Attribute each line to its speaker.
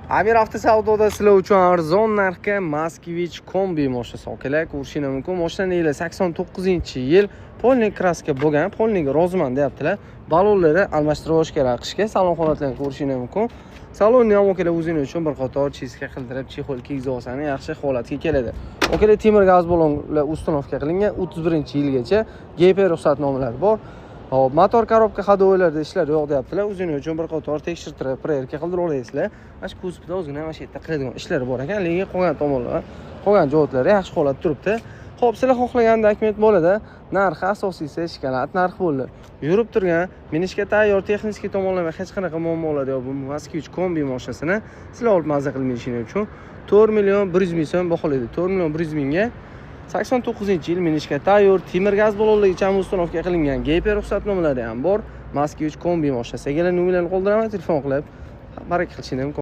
Speaker 1: Amir Avtosavdoda sizlar uchun arzon narxga Moskvich Kombi mashinasi, akalar, ko'rishingiz mumkin. Mashina yili 89-yil, полный краска bo'lgan, полный ga roziman deyaptilar. Balonlari almashtirib olish kerak qishga. Salon holatlarini ko'rishingiz mumkin. Salonni ham, akalar, o'zing uchun bir qator чистка qildirib, чехол kiygizib olsangiz, yaxshi holatga keladi. Akalar, temir gaz ballonlar установка qilingan, 31-yilgacha GP ruxsatnomalari bor. Hop, motor, коробка, ходовой larda ishlar yo'q deyaptilar. O'zing uchun bir qator tekshirtirib, проверка qildirib olasizlar. Mana shu kuzovda ozgina mana shu yerda qiladigan ishlari bor ekan, lekin qolgan tomonlar, qolgan jihatlari yaxshi holatda turibdi. Xo'p, sizlar xohlagan документ bo'ladi. Narxi asosiysi shokolad narx bo'ldi. Yurib turgan, minishga tayyor, texnik tomonlama hech qanaqa muammolar yo'q. Bu Moskvich Kombi mashinasini sizlar olib maza qilib minishingiz uchun 4 million 100 ming so'm baholaydi. 4 million 100 mingga 89-yil, minishga tayyor, temir gaz ballonlarga ham установка qilingan, GP ruxsatnomalari ham bor. Moskvich Kombi mashinasi. Agar nomerlarni qoldiraman, telefon qilib baraka qilishingiz mumkin.